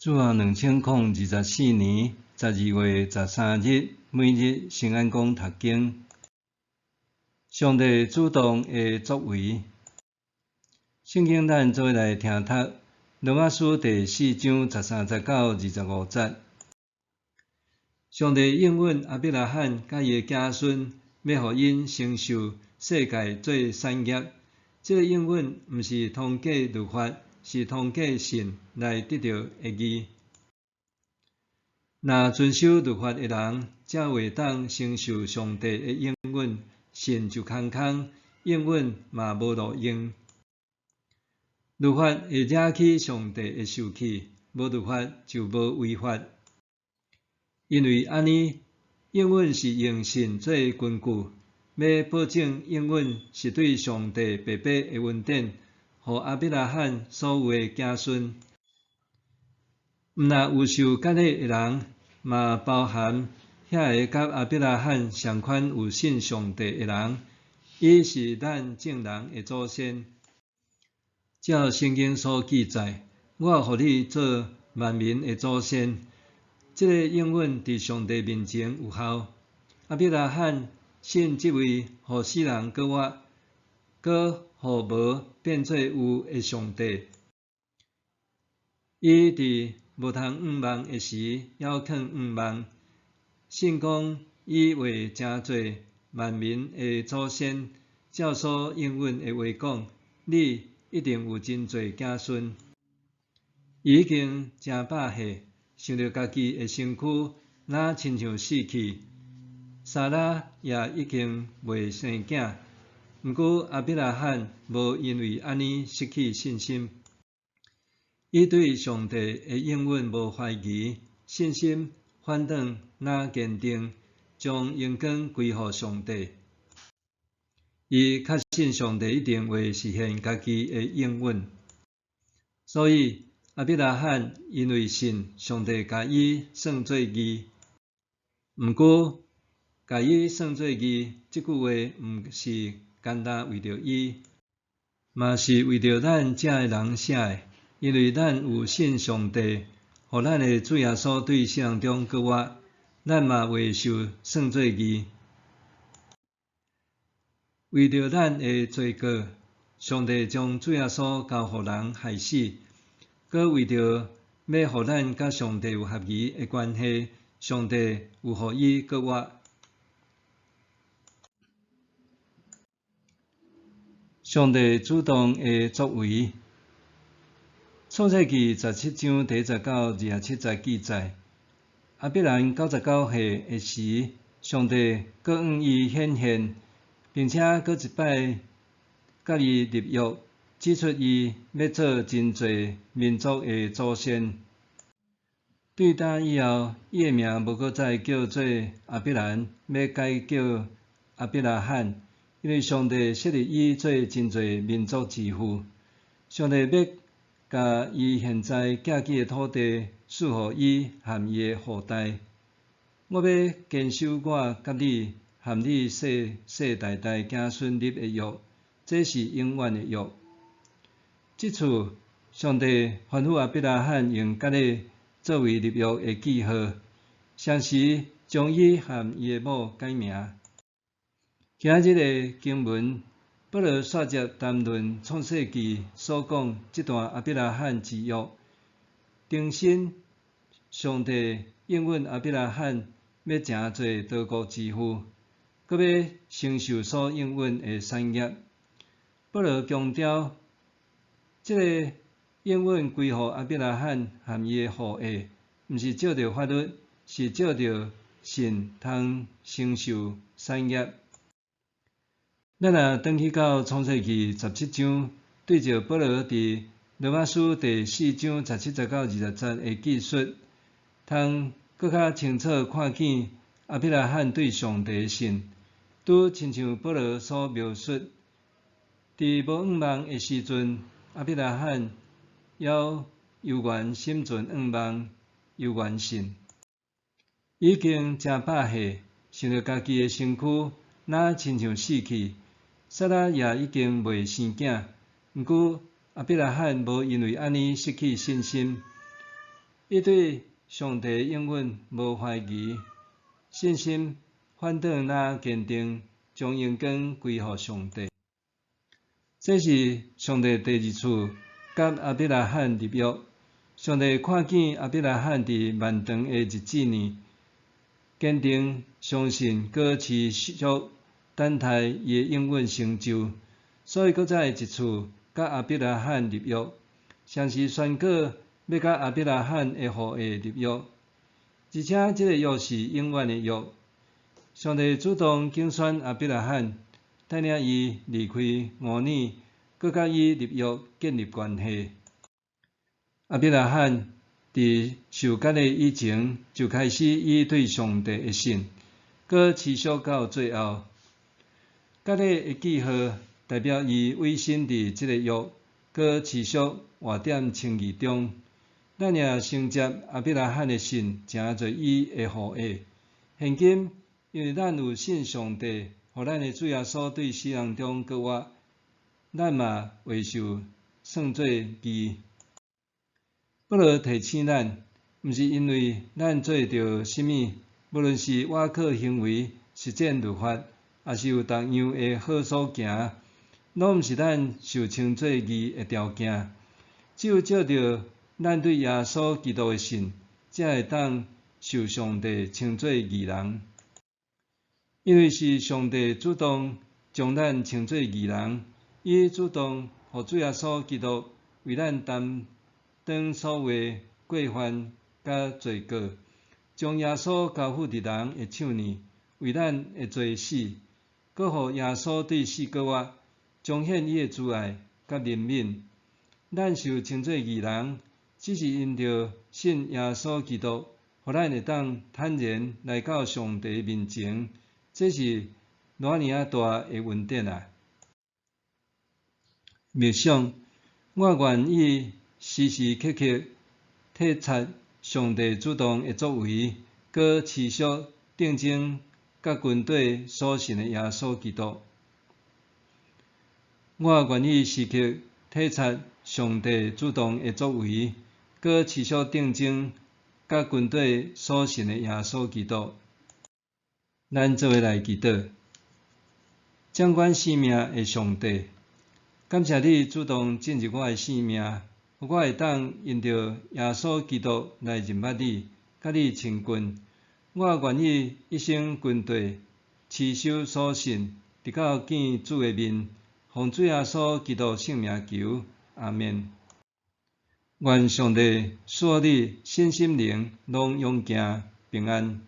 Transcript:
主後2024年12月13日，每日聖安講讀經。上帝主動的作為。聖經咱做伙來聽讀羅馬書第四章十三節到25節。上帝應允亞伯拉罕佮伊的子孫，欲予𪜶承受世界做產業。這个應允毋是通過律法，是通過信來得著的義。若遵守律法的人，才會當承受上帝的應允，信就空空，應允嘛無路用。律法會惹起上帝的受氣，無律法就無違法。因為按呢，應允是用信做根據，欲保證應允是對上帝白白的恩典，予亞伯拉罕所有的子孫。毋但有受割禮的人，嘛包含遐个佮亞伯拉罕仝款有信上帝的人，伊是咱眾人的祖先。照聖經所記載，我予你做萬民的祖先。這个應允佇上帝面前有效。亞伯拉罕信這位予死人閣活，閣予無變做有的上帝。伊佇無通向望的時，猶肯向望，信講伊會成做萬民的祖先。照所應允的話講，你一定有真濟子孫。伊已經誠百歲，想著家己的身軀，若親像死去。撒拉也已經袂生囝。毋過亞伯拉罕無因為按呢失去信心。伊對上帝的應允無懷疑，信心反轉若堅定，將榮光歸予上帝。伊確信上帝一定會實現家己的應允。所以亞伯拉罕因為信上帝，共伊算做義。毋過，共伊算做義，這句話毋是干焦為著伊，嘛是為著咱遮的人寫的。因為咱有信上帝，予咱的主耶穌對死人中閣活，咱嘛會受算做義。為著咱的罪過，上帝將主耶穌交予人害死，閣為著欲予咱佮上帝有合宜的關係，上帝又予伊閣活。上帝主動的作為。創世記十七章第一節到27節記載，亞伯蘭99歲的時，上帝閣向伊顯現，並且閣一擺佮伊立約，指出伊欲做真濟民族的祖先。對今以後，伊的名無閣再叫做亞伯蘭，欲改叫亞伯拉罕，因為上帝設立伊做真濟民族之父。上帝欲共伊現在徛佇的土地賜予伊和伊的後代。我欲堅守我佮你和你世世代代子孫立的約，這是永遠的約。這次，上帝吩咐亞伯拉罕用割禮作為立約的記號，同時將伊和伊的某改名。今日的經文，保羅煞接談論創世記所講這段亞伯拉罕之約，重申上帝應允亞伯拉罕欲成做多國之父，閣欲承受所應允的產業。保羅強調，這个應允歸予亞伯拉罕和伊的後裔，毋是照著法律，是照著信通承受產業。咱若轉去到創世記十七章，對照保羅佇羅馬書第四章十七節到20節的記述，通閣較清楚看見亞伯拉罕對上帝的信，拄親像保羅所描述，佇無向望的時陣，亞伯拉罕猶猶原心存向望，猶原信。已經誠百歲，想著家己的身軀若親像死去，撒拉也已經袂生囝。毋過亞伯拉罕無因為按呢失去信心。伊對上帝應允無懷疑，信心反轉若堅定，將榮光歸予上帝。這是上帝第二次佮亞伯拉罕立約。上帝看見亞伯拉罕佇漫長的日子裡，堅定相信，閣持續等待伊的應允成就，所以閣再一次佮亞伯拉罕立約，像是宣告欲佮亞伯拉罕的後裔立約，而且這个約是永遠的約。上帝主動揀選亞伯拉罕，帶領伊離開吾珥，閣佮伊立約建立關係。亞伯拉罕佇受割禮以前就開始伊對上帝的信，閣持續到最後。割禮的記號代表伊委身佇這个約，閣持續活佇稱義中。咱也承接亞伯拉罕的信，成做伊的後裔。現今因為咱有信上帝，予咱的主耶穌對死人中復活，咱嘛會受算做義。保羅提醒咱，毋是因為咱做著啥物，無論是倚靠行為實踐律法，抑是有逐樣的好所行，攏毋是咱受稱做義的條件。只有藉著咱對耶穌基督的信，才會當受上帝稱做義人。因為是上帝主動將咱稱做義人，伊主動予主耶穌基督為咱擔當所有過犯佮罪過，將耶穌交付佇人的手裡，為咱的罪死，閣予耶穌對死復活，彰顯伊的慈愛佮憐憫。咱受稱做義人，只是因著信耶穌基督，予咱會當坦然來到上帝面前，這是偌爾仔大的恩典啊！默想，我願意時時刻刻體察上帝主動的作為，閣持續定睛佮跟綴所信的耶穌基督。我願意時刻體察上帝主動的作為，閣持續定睛佮跟綴所信的耶穌基督。咱做伙來祈禱，掌管生命的上帝，感謝你主動進入我的生命，予我會當因著耶穌基督來認捌你，佮你親近。我願意一生跟綴，持守所信，直到見主的面。奉主耶穌基督聖名求，阿們。願上帝賜予你身心靈攏勇健平安。